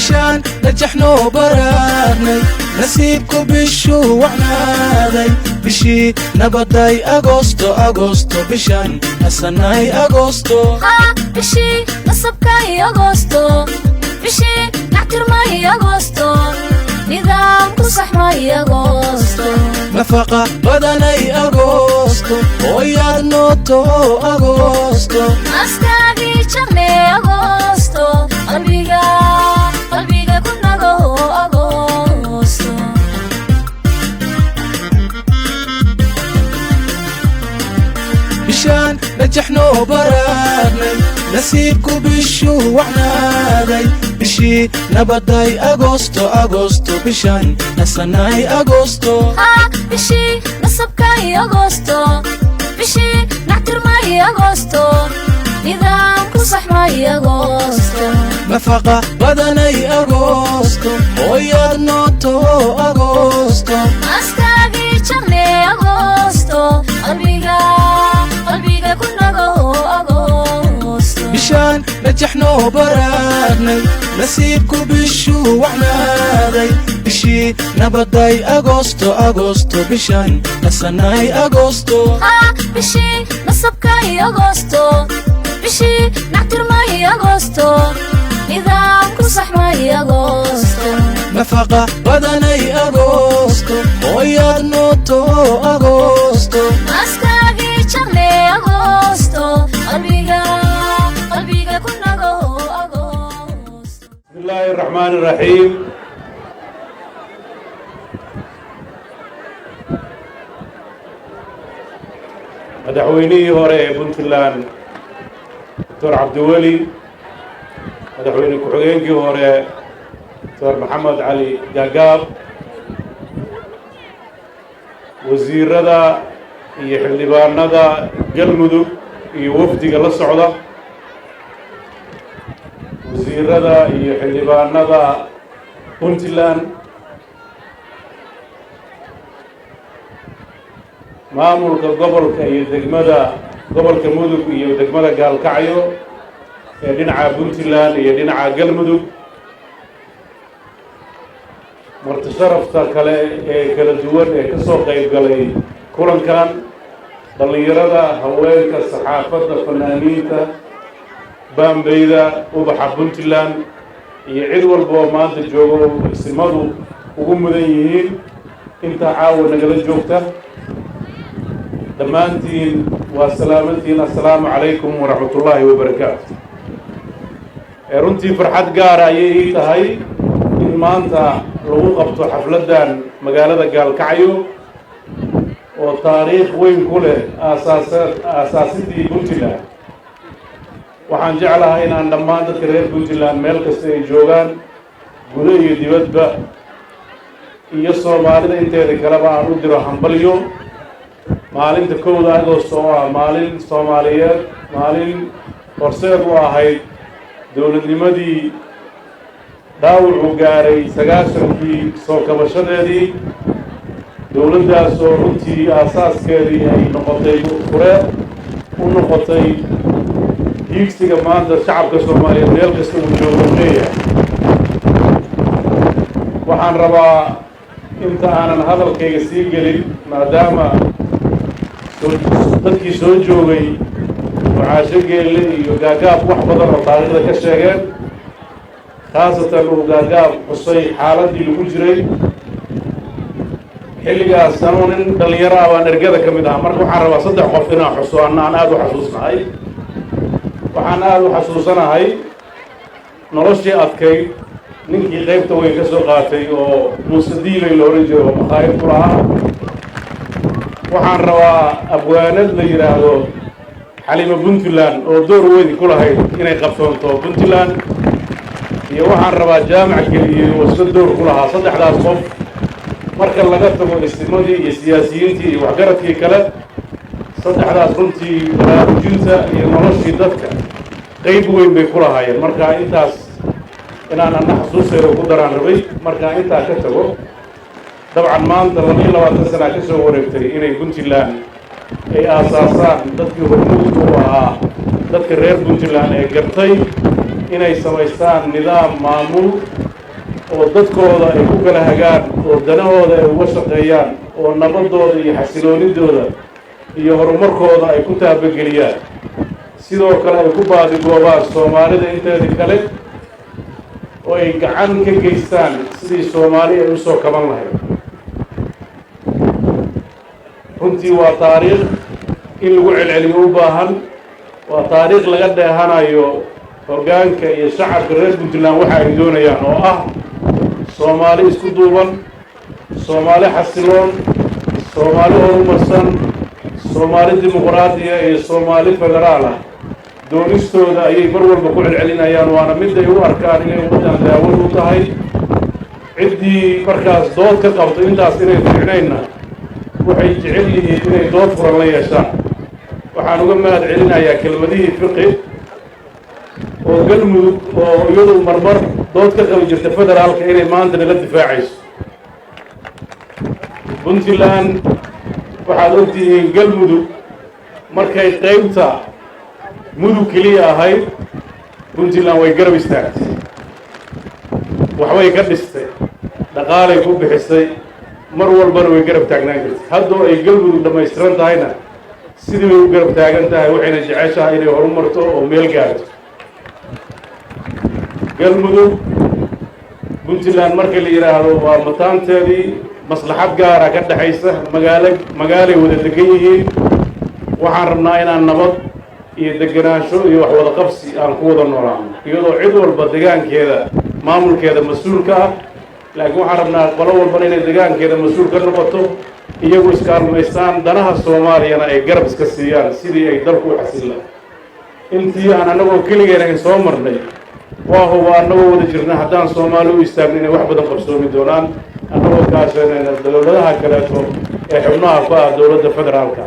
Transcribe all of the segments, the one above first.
Bishaan najaxnoo baraarnay, nasiibku bishuu wacnaaday, bishii nabaday Agoosto, Agoosto, bishaan nasanay Agoosto. Bishii nasabkay Agoosto, bishii nactirmay Agoosto, nidaamku saxmay Agoosto. Nafaqa badanay Agoosto, hooyaad nooto Agoosto. Askaagii jaqle Agoosto, qalbiga qalbiga ku nago Agoosto. Bishaan najaxnoo baraarnay, nasiibku bishuu wacnaaday, bishii nabaday Agoosto, Agoosto, bishaan nasanay Agoosto. Bishii nasabkay Agoosto, bishii nactirmay Agoosto, nidaamku saxmay Agoosto. Nafaqa badanay Agoosto, hooyaad nooto Agoosto. Askaagii jaqle Agoosto, qalbiga qalbiga ku nago Agoosto. Bishaan najaxnoo baraarnay, nasiibku bishuu wacnaaday, bishii nabaday Agoosto, Agoosto, bishaan nasanay Agoosto. Bishii nasabkay Agoosto, bishii nactirmay Agoosto, nidaamku saxmay Agoosto. Nafaqa badanay Agoosto, hooyaad nooto Agoosto. Askaagii jaqle Agoosto, qalbiga qalbiga ku nago Agoosto. بسم الله الرحمن الرحيم. Madaxweynihii hore ee Puntland, Doctor Cabdiweli, madaxweyne ku-xigeenkii hore, Doctor Maxamed Cali Gaagaab, wasiirada iyo xildhibaanada Galmudug iyo wafdiga la socda, wasiirada iyo xildhibaanada Puntland, maamulka gobolka iyo degmada gobolka Mudug iyo degmada Gaalkacyo ee dhinaca Puntland iyo dhinaca Galmudug, marti sharafta kale ee kala duwan ee ka soo qayb galay kulankan, dhallinyarada, haweenka, saxaafadda, fanaaniinta, baambeyda, ubaxa Puntland iyo cid walba oo maanta jooga oo isimadu ugu mudan yihiin intaa caawa nagala joogta, dhammaantiin waa salaamantiin. Assalaamu calaykum waraxmat ullaahi wabarakaatu. Runtii farxad gaara ayay ii tahay in maanta lagu qabto xafladdan magaalada Gaalkacyo oo taariikh weyn ku leh aasaasidii Puntland. Waxaan jeclahay inaan dhammaan dadka reer Puntland meel kasta ay joogaan, gudo iyo dibadba, iyo Soomaalida inteeda kaleba aan u diro hambalyo maalinta 1da Agost oo ah maalin Soomaaliyeed, maalin horseed u ahayd dowladnimadii dhaawucuu gaaray 90-kii soo kabashadeedii, dowladdaas oo runtii aasaaskeedii ay noqotay fure u noqotay hiigsiga maanta shacabka Soomaaliyeed meel kasta uu joogo leeyahay. Waxaan rabaa inta aanan hadalkayga sii gelin, maadaama dadkii soo joogay Mucaasho Geelle iyo Gaagaab wax badan oo taariikhda ka sheegeen, khaasatan uu Gaagaab xusay xaaladdii lagu jiray xilligaas, anuu nin dhallinyaro ah baan ergada ka mid ahaa. Marka waxaan rabaa saddex qof inaan xuso anna aan aada u xasuusnahay. Waxaan aada u xasuusanahay noloshii adkayd ninkii qaybta weyn ka soo qaatay oo Muuse Diilay la ohan jiray oo makhaayad ku lahaa. Waxaan rabaa abwaanad la yidhaahdo Xalimo Puntland oo door weyn ku lahayd inay qabsoonto Puntland, iyo waxaan rabaa Jaamac Geliyey oo isla door ku lahaa. Saddexdaas qof marka laga tago istimadii iyo siyaasiyiintii iyo waxgaradkii kale, saddexdaas runtii baraarujinta iyo noloshii dadka qayb weyn bay ku lahaayeen. Marka intaas inaan anna xasuusteeda ku daraan rabay. Markaa intaa ka tago, dabcan maanta 22 sanaa ka soo wareegtay inay Puntland ay aasaasaan dadkii hormuudka u ahaa dadka reer Puntland ee gartay inay samaystaan nidaam maamul. Oo dadkooda ay ku kala hagaan, oo danahooda ay uga shaqeeyaan, oo nabadooda iyo xasiloonidooda iyo horumarkooda ay ku taabageliyaan. Sidoo kale ay ku baadigoobaan Soomaalida inteedii kale oo ay gacan ka geystaan sidii Soomaali ay usoo kaban lahayd. Runtii waa taariikh in lagu celceliyo u baahan, waa taariikh laga dheehanayo hoggaanka iyo shacabka reer Puntland waxa ay doonayaan, oo ah Soomaali isku duuban, Soomaali xasiloon, Soomaali horumarsan, Soomaali dimuqraadiya iyo Soomaali federaal ah. Doonistooda ayay mar walba ku celcelinayaan, waana mid ay u arkaan inay ummaddan daawad u tahay. Ciddii markaas dood ka qabto intaas inay fiicnaynna, waxay jecel yihiin inay dood furan la yeeshaan. Waxaan uga mahad celinayaa kelmadihii Fiqi oo Galmudug, oo iyadu marmar dood ka qabi jirta federaalka, inay maanta nala difaacayso Puntland. Waxaad ogtihiin, Galmudug markay qaybta Mudug keliya ahayd, Puntland way garab istaagtay, waxbay ka dhistay, dhaqaalay ku bixisay, mar walbana way garab taagnaan jirtay. Haddoo ay Galmudug dhammaystiran tahayna, sidii bay u garab taagan tahay, waxayna jeceshahay inay horumarto oo meel gaarto Galmudug. Puntland marka la yidhaahdo, waa mataanteedii, maslaxad gaara ka dhexaysa, magaalo magaalay wada degan yihiin. Waxaan rabnaa inaan nabad iyo degenaansho iyo wax wada qabsi aan ku wada noolaano, iyadoo cid walba degaankeeda maamulkeeda mas-uulka ah. Laakiin waxaan rabnaa qolo walbana inay degaankeeda mas-uul ka noqoto, iyagu iskaalmaystaan, danaha Soomaaliyana ay garab iska siiyaan sidii ay dalku u xasil lahay. Intii aan annagoo keligeen ayn soo marnay, waa huba annagoo wada jirna, haddaan Soomaali u istaagno, inay wax badan qabsoomi doonaan, annagoo kaashanayna dowladaha kaleeto ee xubnaha ku ah dowladda federaalka.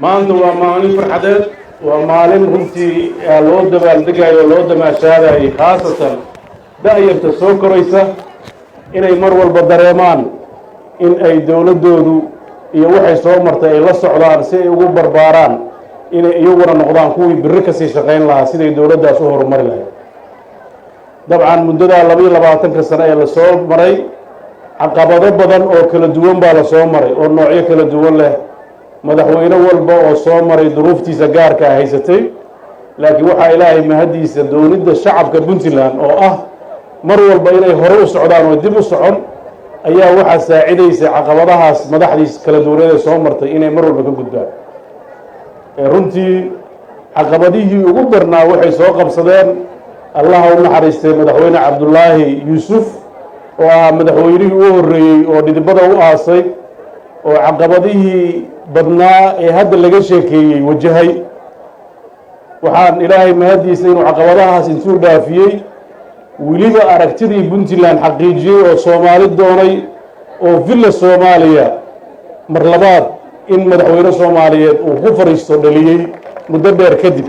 Maanta waa maalin farxadeed, waa maalin runtii loo dabaaldegayo oo loo damaashaadayay, khaasatan da'yarta soo koraysa inay mar walba dareemaan in ay dowladdoodu iyo waxay soo martay ay la socdaan, si ay ugu barbaaraan inay iyaguna noqdaan kuwii birri kasii shaqayn lahaa siday dowladdaas u horumari lahayd. Dabcan, muddadaa 22-ka sano ee lasoo maray, caqabado badan oo kala duwan baa lasoo maray, oo noocyo kala duwan leh. Madaxweyne walba oo soo maray duruuftiisa gaarka a haysatay, laakiin waxaa Ilaahay mahaddiisa doonidda shacabka Puntland oo ah mar walba inay hore u socdaan oo dib u socon ayaa waxaa saacidaysay caqabadahaas madaxdiis kala duwaneed ee soo martay inay mar walba ka gudbaan. Runtii caqabadihii ugu darnaa waxay soo qabsadeen, Allaha u naxariistay, Madaxweyne Cabdulaahi Yuusuf, oo ahaa madaxweynihii u horreeyey oo dhidibada u aasay, oo caqabadihii badnaa ee hadda laga sheekeeyey wajahay. Waxaan Ilaahay mahaddiisa inuu caqabadahaas intuu dhaafiyey, weliba aragtidii Puntland xaqiijiyey oo Soomaali doonay, oo Villa Soomaaliya mar labaad in madaxweyne Soomaaliyeed uu ku fadhiisto dhaliyey muddo dheer kadib.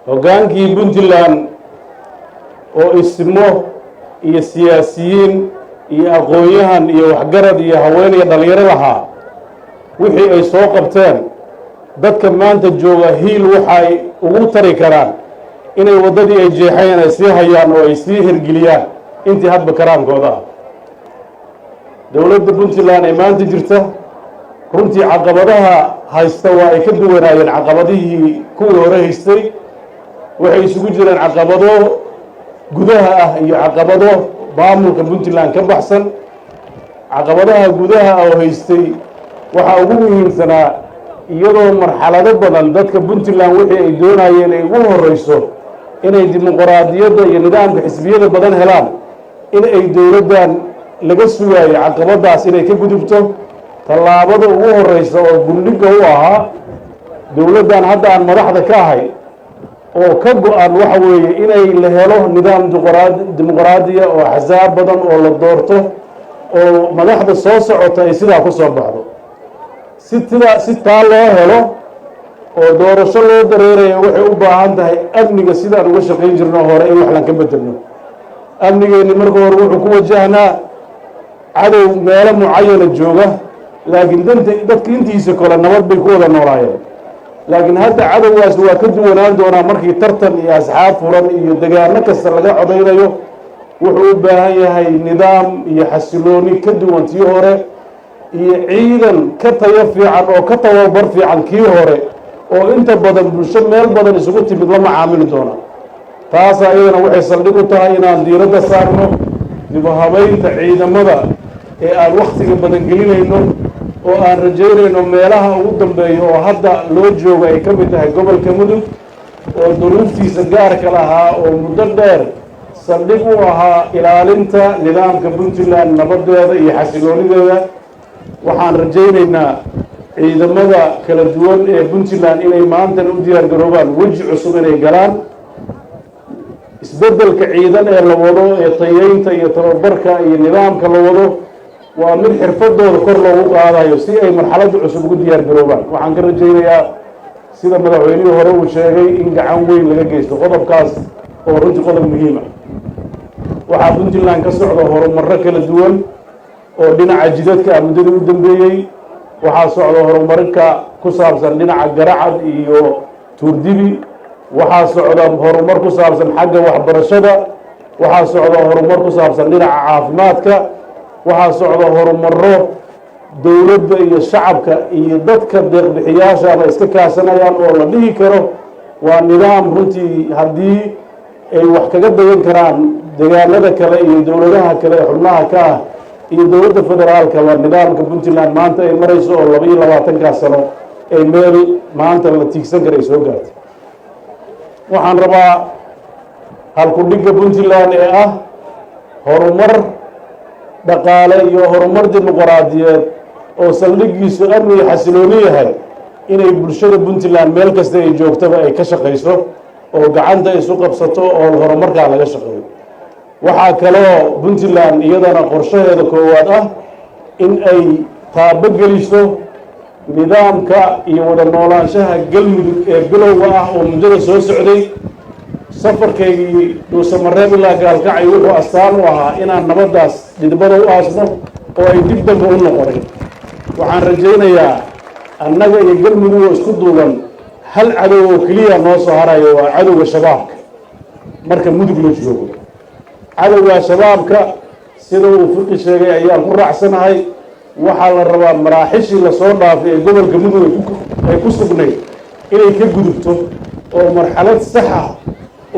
Hoggaankii Puntland oo ismo iyo siyaasiyiin iyo aqoon-yahan iyo waxgarad iyo haween iyo dhallinyaro lahaa, wixii ay soo qabteen dadka maanta jooga hiil waxay ugu tari karaan inay waddadii ay jeexeen ay sii hayaan oo ay sii hirgeliyaan intii hadba karaankooda ah. Dowladda Puntland ee maanta jirta runtii caqabadaha haysta waa ay ka duwanaayeen caqabadihii kuwii hore haystay. Waxay isugu jireen caqabado gudaha ah iyo caqabado maamulka Puntland ka baxsan. Caqabadaha gudaha oo haystay waxaa ugu muhiimsanaa, iyadoo marxalado badan dadka Puntland wixii ay doonayeen ay ugu horreyso inay dimuqraadiyadda iyo nidaamka xisbiyada badan helaan, in ay dowladdan laga sugaayo caqabadaas inay ka gudubto. Tallaabada ugu horreysa oo gundhiga u ahaa dowladdan hadda aan madaxda ka ahay oo ka go-an waxa weeye inay la helo nidaam dimuqraadiya oo axsaab badan oo la doorto, oo madaxda soo socota ay sidaa ku soo baxdo. Si tida si taa loo helo oo doorasho loo dareeraya, waxay u baahan tahay amniga sidaan uga shaqayn jirno hore in wax lan ka bedelno. Amnigeenni marka hore wuxuu ku wajahnaa cadow meelo mucayana jooga, laakiin danta dadka intiisa kale nabad bay ku wada noolaayeen. Laakiin hadda cadowgaas waa ka duwanaan doonaa markii tartan iyo asxaab furan iyo degaano kasta laga codaynayo. Wuxuu u baahan yahay nidaam iyo xasilooni ka duwan tii hore, iyo ciidan ka tayo fiican oo ka tababar fiican kii hore, oo inta badan bulsho meel badan isugu timid la macaamili doona. Taasaa iyadana waxay saldhig u tahay inaan diiradda saarno dib u habaynta ciidamada ee aan wakhtiga badan gelinayno, oo aan rajaynayno meelaha ugu dambeeya oo hadda loo joogo ay ka mid tahay gobolka Mudug, oo duruuftiisa gaarka lahaa, oo muddo dheer saldhig u ahaa ilaalinta nidaamka Puntland, nabadeeda iyo xasiloonideeda. Waxaan rajaynaynaa ciidamada kala duwan ee Puntland inay maantana u diyaar garoobaan weji cusub inay galaan. Isbeddelka ciidan ee la wado, ee tayeynta iyo tababarka iyo nidaamka la wado, waa mid xirfadooda kor loogu qaadayo si ay marxaladda cusub ugu diyaar garoobaan. Waxaan ka rajaynayaa, sida madaxweynihii hore uu sheegay, in gacan weyn laga geysto qodobkaas oo runtii qodob muhiim ah. Waxaa Puntland ka socda horumarro kala duwan oo dhinaca jidadka ah muddadii u dambeeyey. Waxaa socda horumarinka ku saabsan dhinaca Garacad iyo Tuurdibi. Waxaa socda horumar ku saabsan xagga waxbarashada. Waxaa socda horumar ku saabsan dhinaca caafimaadka. Waxaa socda horumaro dowladda iyo shacabka iyo dadka deeqbixiyaashaaba iska kaashanayaan, oo la dhihi karo waa nidaam runtii haddii ay wax kaga dayan karaan deegaanada kale iyo dowladaha kale ee xubnaha ka ah iyo dowladda federaalkaba, nidaamka Puntland maanta ay marayso oo 22-kaa sano ay meel maanta la tiigsan kara ay soo gaartay. Waxaan rabaa halku-dhigga Puntland ee ah horumar dhaqaale iyo horumar dimuqraadiyeed oo saldhiggiisu amni iyo xasilooni yahay inay bulshada Puntland meel kasta ay joogtaba ay ka shaqayso oo gacanta isu qabsato oo horumarkaa laga shaqeeyo. Waxaa kaloo Puntland iyadana qorshaheeda koowaad ah in ay taabo geliso nidaamka iyo wada noolaanshaha Galmudug ee bilowga ah oo muddada soo socday. Safarkaygii Dhuusamareeb ilaa Gaalkacay wuxuu astaan u ahaa inaan nabaddaas dhidbada u aasno oo ay dib dambe u noqonin. Waxaan rajaynayaa annaga iyo Galmudug oo isku duuban, hal cadow oo keliya noo soo harayo, waa cadowga Shabaabka. Marka Mudug la joogo, cadowga Shabaabka, sida uu Fiqi sheegay ayaan ku raacsanahay. Waxaa la rabaa maraaxishii lasoo dhaafay ee gobolka Mudug ay ku sugnayd inay ka gudubto oo marxalad sax ah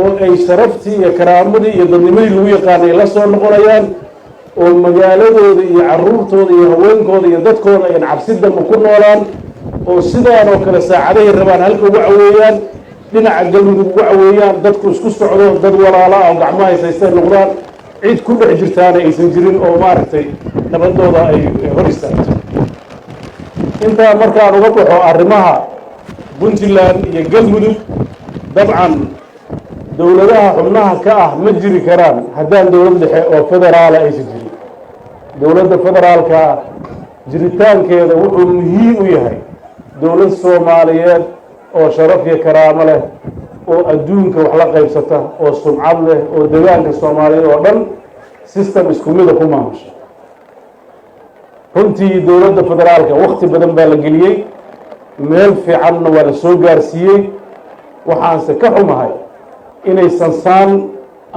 oo ay sharaftii iyo karaamadii iyo dadnimadii lagu yaqaanay la soo noqonayaan, oo magaaladooda iyo carruurtooda iyo haweenkooda iyo dadkooda ayan cabsi dambe ku noolaan, oo sidaan oo kale saacadahay rabaan halka uga caweeyaan, dhinaca Galmudug uga caweeyaan, dadku isku socdo, dad walaala ah oo gacmaha haysaystay noqdaan, cid ku dhex jirtaana aysan jirin oo maaragtay nabadooda ay hor istaagto. Intaa markaan uga baxo arrimaha Puntland iyo Galmudug, dabcan dowladaha xubnaha ka ah ma jiri karaan haddaan dowlad dhexe oo federaala aysan jirin. Dowladda federaalka jiritaankeeda wuxuu muhiim u yahay dowlad Soomaaliyeed oo sharaf iyo karaamo leh, oo adduunka wax la qaybsata, oo sumcad leh, oo degaanka Soomaaliyeed oo dhan system isku mida ku maamusha. Runtii dowladda federaalka wakti badan baa la geliyey, meel fiicanna waa la soo gaarsiiyey. Waxaanse ka xumahay inay sansaan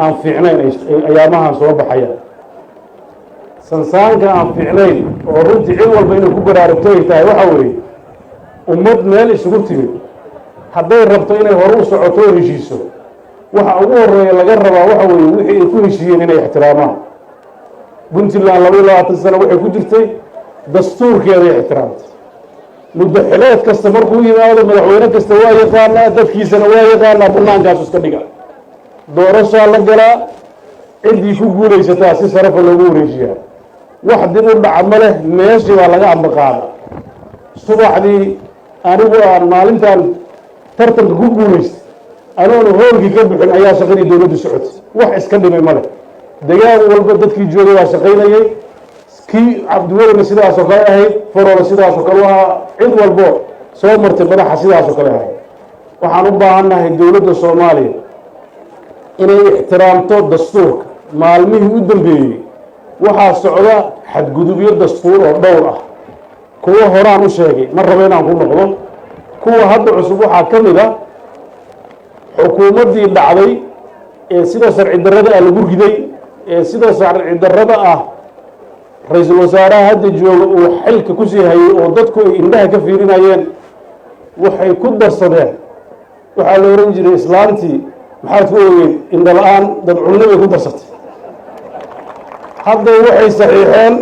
aan fiicnayn ayaamahan soo baxayaan. Sansaanka aan fiicnayn oo runtii cid walba inay ku baraarugto ay tahay waxaa weeye, ummad meel isugu timid hadday rabto inay hore u socoto oo heshiiso, waxa ugu horeeya laga rabaa waxa weeye wixii ay ku heshiiyeen inay ixtiraamaan. Puntland 22 sano waxay ku jirtay dastuurkeeday ixtiraamtay. Muddo xileed kasta markuu yimaado, madaxweyne kasta waa yaqaanaa, dadkiisana waa yaqaanaa, bannaankaasu iska dhiga, doorashaa la galaa, ciddii ku guulaysataa si sharafa loogu wareejiyaa. Wax dib u dhaca ma leh, meeshii baa laga ambaqaada. Subaxdii anigu aan maalintan tartanka ku guulaystay, anoona hoolkii ka bixin ayaa shaqadii dowladdu socotay. Wax iska dhimay ma leh. Degaan walba dadkii joogay waa shaqaynayay. Kii Cabdiwelina sidaasoo kale ahayd, Faroole sidaasoo kale u ahaa, cid walbo soo martay madaxa sidaasoo kale ahayd. Waxaan u baahannahay dowladda Soomaaliya inay ixtiraamto dastuurka. Maalmihii u dambeeyey waxaa socda xadgudubyo dastuur oo dhowr ah. Kuwo horaan u sheegay, ma rabo inaan ku noqdo. Kuwa hadda cusub waxaa ka mid a xukuumaddii dhacday ee sida sharci darrada ah lagu riday, ee sida sharci darrada ah ra-iisul wasaaraha hadda jooga uu xilka kusii hayay oo dadku ay indhaha ka fiirinayeen. Waxay ku darsadeen, waxaa la ohan jiray islaantii maxaad ku ogeyd indho la-aan dad cunno bay ku darsatay. Hadda waxay saxiixeen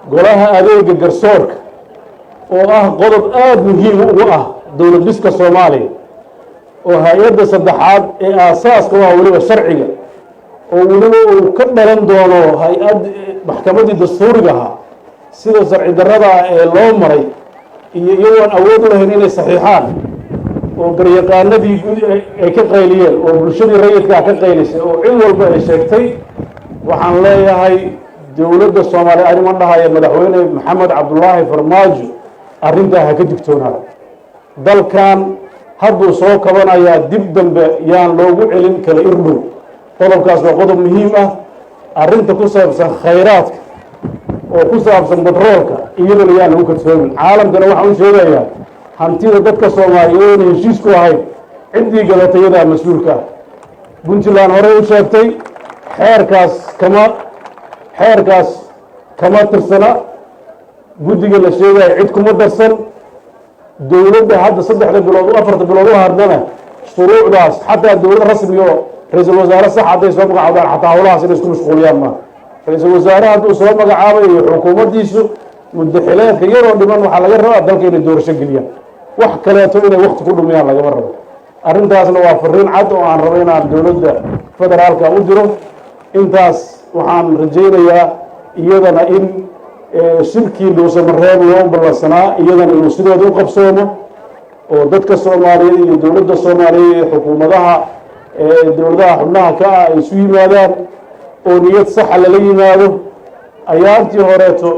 golaha adeega garsoorka, oo ah qodob aada muhiim ugu ah dowlad dhiska Soomaaliya, oo hay-adda saddexaad ee aasaaska u ah weliba sharciga, oo weliba uu ka dhalan doono hay-ad maxkamaddii dastuuriga ahaa. Sida sharci darrada ah ee loo maray iyo iyagoon awood u lahayn inay saxiixaan, oo garyaqaanadii guud ay ka qayliyeen, oo bulshadii rayidkaa ka qaylisay, oo cid walba ay sheegtay, waxaan leeyahay dowladda Soomaaliya, arrima dhahaya Madaxweyne Maxamed Cabdulaahi Farmaajo, arrintaa ha ka digtoonaado. Dalkan hadduu soo kabanayaa, dib dambe yaan loogu celin kala irdhow. Qodobkaas waa qodob muhiim ah. Arrinta ku saabsan khayraadka oo ku saabsan batroolka iyaduna yaan lagu kadsoomin. Caalamkana waxaan u sheegayaa, hantida dadka Soomaaliyeed oona heshiis ku ahayn, ciddii gadatay iyadaa mas-uulka ah. Puntland horey u sheegtay, xeerkaas kama tirsana guddiga la sheegayo, cid kuma darsan. Dowladda hadda 3da bilood, 4ta bilood u hadlana, shuruucdaas xataa dowlad rasmi oo ra-iisul wasaare sax hadday soo magacaabaan, xataa howlahaas inay isku mashquuliyaan maaha. Ra-iisul wasaare hadduu soo magacaabayo xukuumaddiisu, muddaxileedka yaroo dhiman waxaa laga rabaa dalka inay doorasho geliyaan. Wax kaleeto inay wakti ku dhumiyaan lagama rabo. Arrintaasna waa fariin cad oo aan rabo inaan dowladda federaalka u diro. Intaas waxaan rajaynayaa iyadana in shirkii Dhuusamareeb loo ballansanaa iyadana inuu sidooda u qabsoomo, oo dadka Soomaaliyeed iyo dowladda Soomaaliyeed iyo xukuumadaha dowladaha xubnaha ka ah ay isu yimaadaan oo niyad saxa lala yimaado. Ayaantii horeeto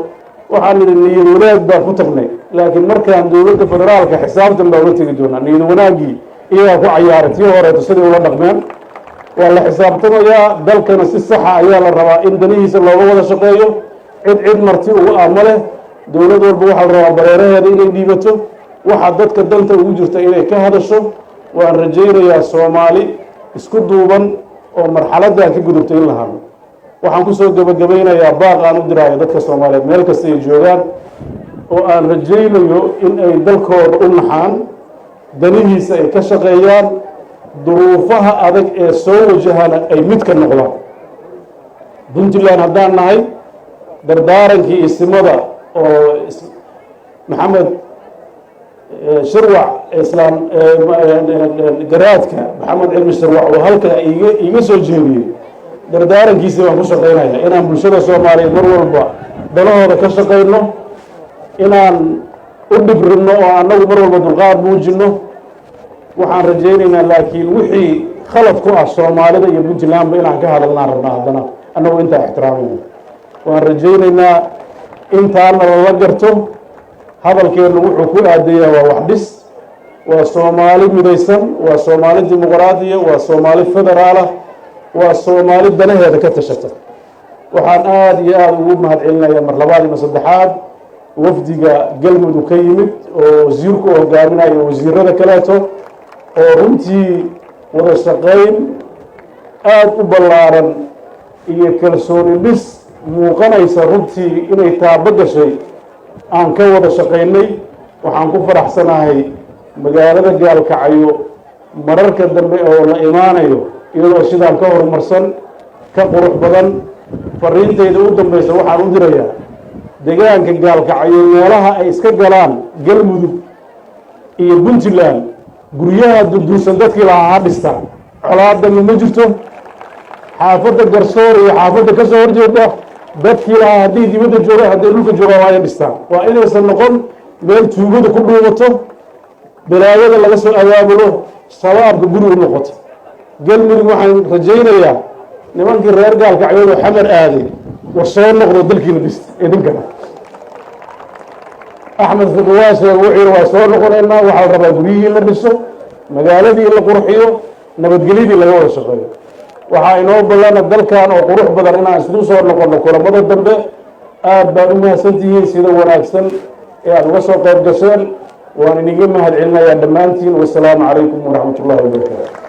waxaan nidhi niyad wanaag baan ku tagnay, laakiin markaan dowladda federaalka xisaabtan baa uga tegi doonaa. Niyad wanaaggii iyagaa ku cayaaray tii horeeto siday ula dhaqmeen. Waa la xisaabtamayaa, dalkana si saxa ayaa la rabaa in danihiisa looga wada shaqeeyo. Cid cid marti ugu ah ma leh. Dowlad walba waxaa la rabaa bareeraheeda inay dhiibato, waxa dadka danta ugu jirta inay ka hadasho. Waan rajaynayaa Soomaali isku duuban oo marxaladdan ka gudubtay in la hadlo. Waxaan kusoo gebagabaynayaa baaq aan u diraayo dadka Soomaaliyeed meel kasta ay joogaan, oo aan rajaynayo in ay dalkooda u naxaan, danihiisa ay ka shaqeeyaan, duruufaha adag ee soo wajahana ay mid ka noqdaan. Puntland haddaan nahay, dardaarankii isimada oo Maxamed Shirwac, Islaam Garaadka Maxamed Cilmi Shirwac oo halka iiga soo jeediyey, dardaarankiisii baan ku shaqaynaya inaan bulshada Soomaaliyeed mar walba danahooda ka shaqayno, inaan u dhibrinno oo annagu mar walba dulqaad muujinno. Waxaan rajaynaynaa laakiin wixii khalad ku ah Soomaalida iyo Puntlandba inaan ka hadalnaan rabnaa, haddana annagu intaa ixtiraamayno. Waan rajaynaynaa intaana lala garto. Hadalkeennu wuxuu ku aadayaa waa wax dhis, waa Soomaali midaysan, waa Soomaali dimuqraadiya, waa Soomaali federaalah, waa Soomaali danaheeda ka tashata. Waxaan aada iyo aada ugu mahad celinayaa mar labaad iyo mar saddexaad wafdiga Galmudug ka yimid oo wasiirku hogaaminayo, wasiirada kaleeto, oo runtii wada shaqayn aada u ballaaran iyo kalsooni dhis muuqanaysa runtii inay taabo gashay aan ka wada shaqaynay. Waxaan ku faraxsanahay magaalada Gaalkacyo mararka dambe oo la imaanayo iyadoo sidaan ka horumarsan, ka qurux badan. Fariintayda u dambaysa waxaan u dirayaa Degaanka Gaalkacyo, meelaha ay iska galaan Galmudug iyo Puntland, guryaha durdursan dadkii lahaa ha dhistaan. Colaadama ma jirto. Xaafadda Garsoor iyo xaafadda ka soo horjeeda dadkii lahaa, hadday dibadda joogaan, hadday dhulka joogaan, waa inay dhistaan. Waa inaysan noqon meel tuugada ku dhuumato, balaayada laga soo abaabulo, shabaabka guri u noqoto. Galmudug waxaan rajaynayaa nimankii reer Gaalkacyood oo Xamar aaday, war soo noqdo, dalkiina dhista idinkana. Axmed Fiqi waa sheega, wuxuu yidhi waa soo noqonaynaa. Waxaa la rabaa guryihii la dhiso, magaaladii la qurxiyo, nabadgelyadii laga wada shaqeeyo. Waxaa inoo ballana dalkan oo qurux badan inaan isku soo noqono kulamada dambe. Aad baad u mahadsantihiin sida wanaagsan ee aada uga soo qayb gasheen. Waan iniga mahad celinayaa dhammaantiin. Wasalaamu calaykum waraxmat ullahi wabarakaatu.